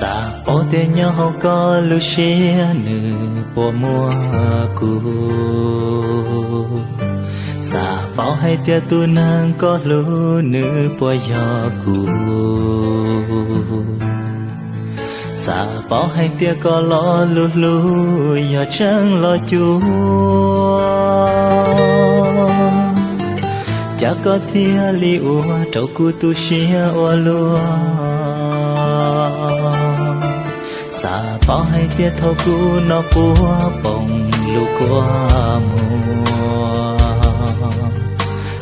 Xav paub tias nyob hauv koj lub siab nws puas muaj kuv. Xav paub hais tias tus neeg koj hlub nws puas yog kuv. Xav paub hais tias koj lo lus hlub yog tseeb los cuag, cas koj thiaj li ua rau kuv tu siab ua luaj. Xav paub hais tias thaum kuv no quaj poob lub kua muag,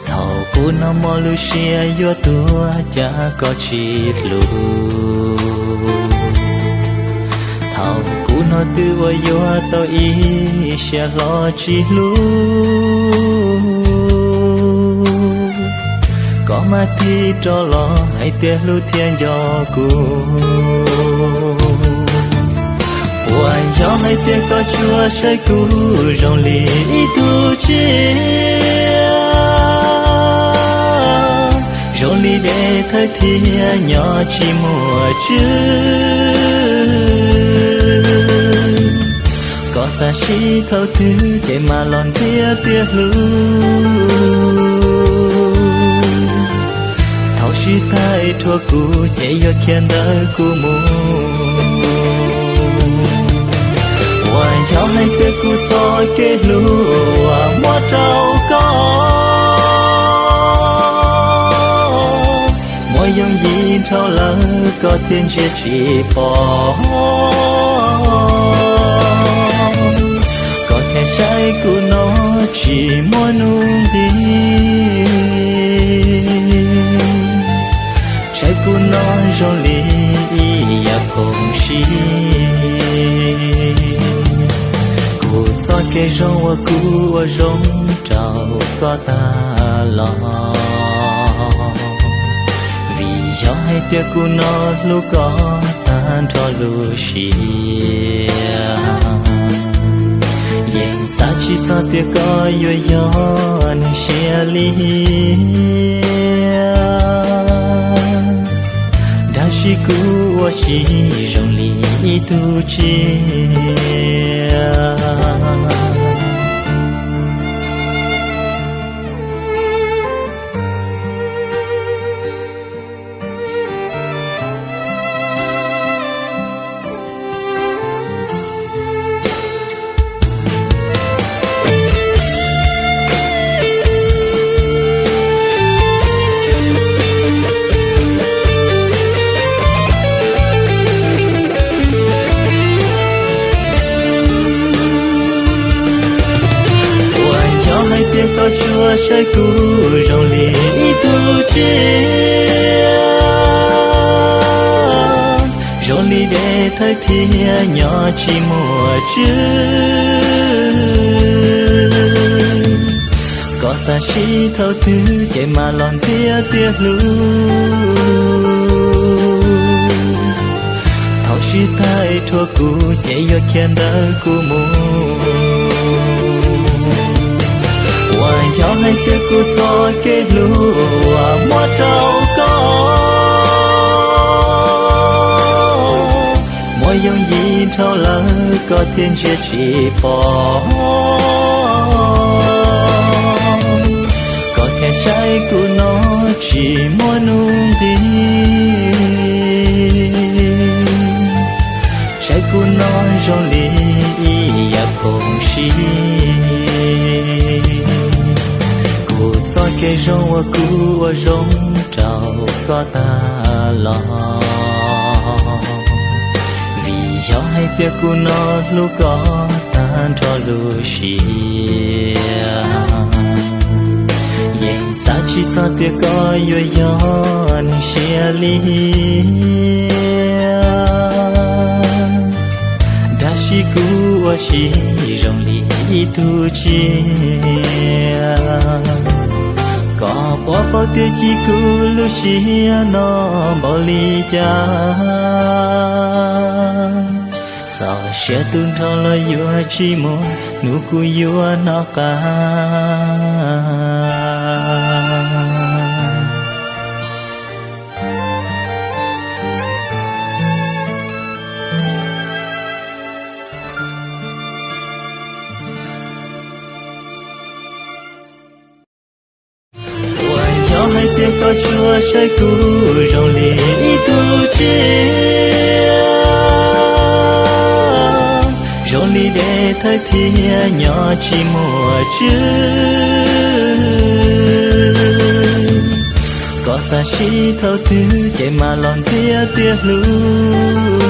thaum kuv no mob lub siab yuav tuag cas koj tsis hlub. Thaum kuv no twb ua yuav tau ib siab hlo tsis hlub, koj mam tig rov los hais tias hlub thiab nco kuv. Puas yog hais tias koj tsuas saib kuv zoo li ib tug tsiaj, zoo li dej thawj thiab nyob tsis muaj tswv. Koj xav sib thaum twg ces mam los ntxias tias hlub. Thaum sib thaij rhuav kuv ces yuav khiav ntawm kuv mus. Puas yog hais tias kuv txoj kev hlub uas muab rau koj, muab yooj yim dhau lawm koj thiaj ntsia tsis pom. Koj thiaj saib kuv no tsis muaj nuj nqis, saib kuv no zoo li ib yam khoom sib. Kuv txoj kev zoo uas kuv ua zoo rau koj tag los, vim yog hais tias kuv no hlub koj tag nrho lub siab. Yeej xav tsis txog tias koj yuav yog neeg siab lim hiam, dag sis kuv ua si zoo li ib tug tsiaj. Puas yog hais tias koj tsuas saib kuv zoo li ib tug tsiaj, zoo li dej thawj thiab nyob tsis muaj tswv. Koj xav sib thaum twg ces mam los ntxias tias hlub. Thaum sib thaij rhuav kuv ces yuav khiav ntawm kuv mus. Puas yog hais tias kuv txoj kev hlub uas muab rau koj, muab yooj yim dhau lawm koj thiaj ntsia tsis pom. Koj thiaj saib kuv no tsis muaj nuj nqis, saib kuv no zoo li ib yam khoom sib. Kuv txoj kev zoo uas kuv ua zoo rau koj tag los, vim yog hais tias kuv no hlub koj tag nrho lub siab. Yeej xav tsis txog tias koj yuav yog neeg siab lim hiam, dag sis kuv ua si zoo li ib tug tsiaj. Koj puas paub tias cia kuv lub siab no npaum li cas, txaus siab tu nrho los yuav tsis muaj hnub kuv yuav hnov qab. Thawj thiab nyob tsis muaj tswv, koj xav sib thaum twg ces mam los ntxias tias hlub.